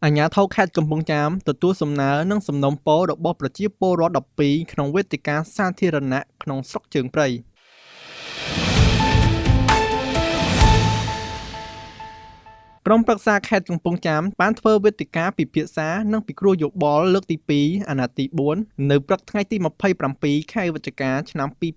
អាជ្ញាធរខេត្តកំពង់ចាមទទួលសំណើ និងសំណូមពររបស់ប្រជាពលរដ្ឋ១២ ក្នុងវេទិកាសាធារណៈក្នុងស្រុកជើងព្រៃ។ ក្រុមប្រឹក្សាខេត្តកំពង់ចាមបានធ្វើវេទិកាពិភាក្សា និងពិគ្រោះយោបល់លើកទី២ អាណត្តិទី៤ នៅព្រឹកថ្ងៃទី២៧ ខែវិច្ឆិកា ឆ្នាំ២០២៥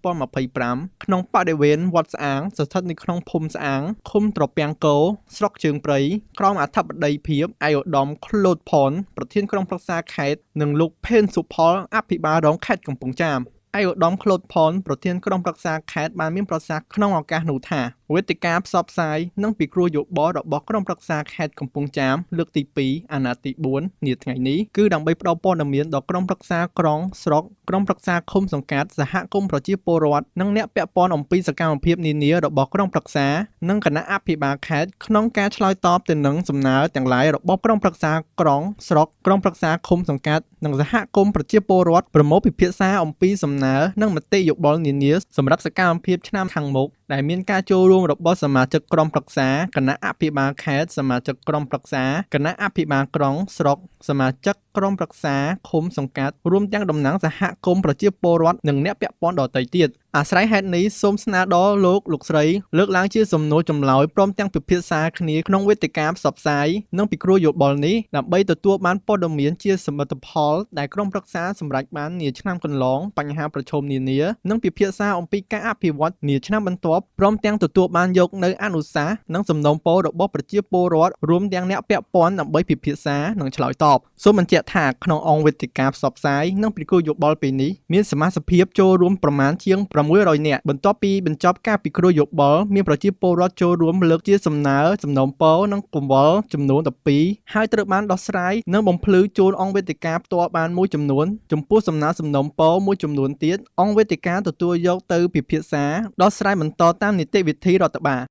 ក្នុងបរិវេណវត្តស្អាង ស្ថិតនៅក្នុងភូមិស្អាង ឃុំត្រពាំងគោ ស្រុកជើងព្រៃ ក្រោមអធិបតីភាពឯកឧត្តម ឃ្លោក ផន ប្រធានក្រុមប្រឹក្សាខេត្ត និងលោក ភេន សុផល អភិបាលរងខេត្តកំពង់ចាម។ ឯកឧត្តម ឃ្លោក ផន ប្រធានក្រុមប្រឹក្សាខេត្តបានមានប្រសាសន៍ក្នុងឱកាសនោះថា វេទិកាផ្សព្វផ្សាយ និងពិគ្រោះយោបល់របស់ក្រុមប្រឹក្សាខេត្តកំពង់ចាមលើកទី២ អាណត្តិទី៤ នាថ្ងៃនេះ គឺដើម្បីផ្ដល់ព័ត៌មានដល់ក្រុមប្រឹក្សាក្រុង ស្រុក ក្រុមប្រឹក្សាឃុំ-សង្កាត់ សហគមន៍ប្រជាពលរដ្ឋ និងអ្នកពាក់ព័ន្ធអំពីសកម្មភាពនានារបស់ក្រុមប្រឹក្សា និងគណៈអភិបាលខេត្តក្នុងការឆ្លើយតបទៅនឹងសំណើទាំងឡាយរបស់ក្រុមប្រឹក្សាក្រុង ស្រុក ក្រុមប្រឹក្សាឃុំ-សង្កាត់ និងសហគមន៍ប្រជាពលរដ្ឋ ប្រមូលពិភាក្សាអំពីសំណើ និងមតិយោបល់នានាសម្រាប់សកម្មភាពឆ្នាំខាងមុខ ដែលមានការចូលរួមរបស់សមាជិកក្រុមប្រឹក្សា គណៈអភិបាលខេត្ត សមាជិកក្រុមប្រឹក្សា គណៈអភិបាលក្រុង ស្រុក សមាជិកក្រុមប្រឹក្សាឃុំ-សង្កាត់ រួមទាំងតំណាងសហគមន៍ប្រជាពលរដ្ឋ និងអ្នកពាក់ព័ន្ធដទៃទៀត។ អាស្រ័យហេតុនេះ សូមស្នើដល់លោក លោកស្រី លើកឡើងជាសំណួរចម្លើយព្រមទាំងពិភាក្សាគ្នាក្នុងវេទិកាផ្សព្វផ្សាយ និងពិគ្រោះយោបល់នេះ ដើម្បីទទួលបានព័ត៌មានជាសមិទ្ធផលដែលក្រុមប្រឹក្សាសម្រេចបាននាឆ្នាំកន្លង បញ្ហាប្រឈមនានា និងពិភាក្សាអំពីការអភិវឌ្ឍន៍នាឆ្នាំបន្ទាប់ ព្រមទាំងទទួលបានយកនូវអនុសាសន៍ និងសំណូមពររបស់ប្រជាពលរដ្ឋរួមទាំងអ្នកពាក់ព័ន្ធដើម្បីពិភាក្សា និងឆ្លើយតប។ សូមបញ្ជាក់ថា ក្នុងអង្គវេទិកាផ្សព្វផ្សាយ និងពិគ្រោះយោបល់ពេលនេះ មានសមាសភាពចូលរួមប្រមាណជាង ៦០០នាក់ បន្ទាប់ពីបញ្ចប់ការពិគ្រោះយោបល់ មានប្រជាពលរដ្ឋចូលរួមលើកជាសំណើ សំណូមពរ និងកង្វល់ចំនួន ១២ ហើយត្រូវបានដោះស្រាយ និងបំភ្លឺជូនអង្គវេទិកាផ្ទាល់បានមួយចំនួន ចំពោះសំណើសំណូមពរមួយចំនួនទៀត អង្គវេទិកាទទួលយកទៅពិភាក្សា ដោះស្រាយបន្តតាមនីតិវិធីរដ្ឋបាល។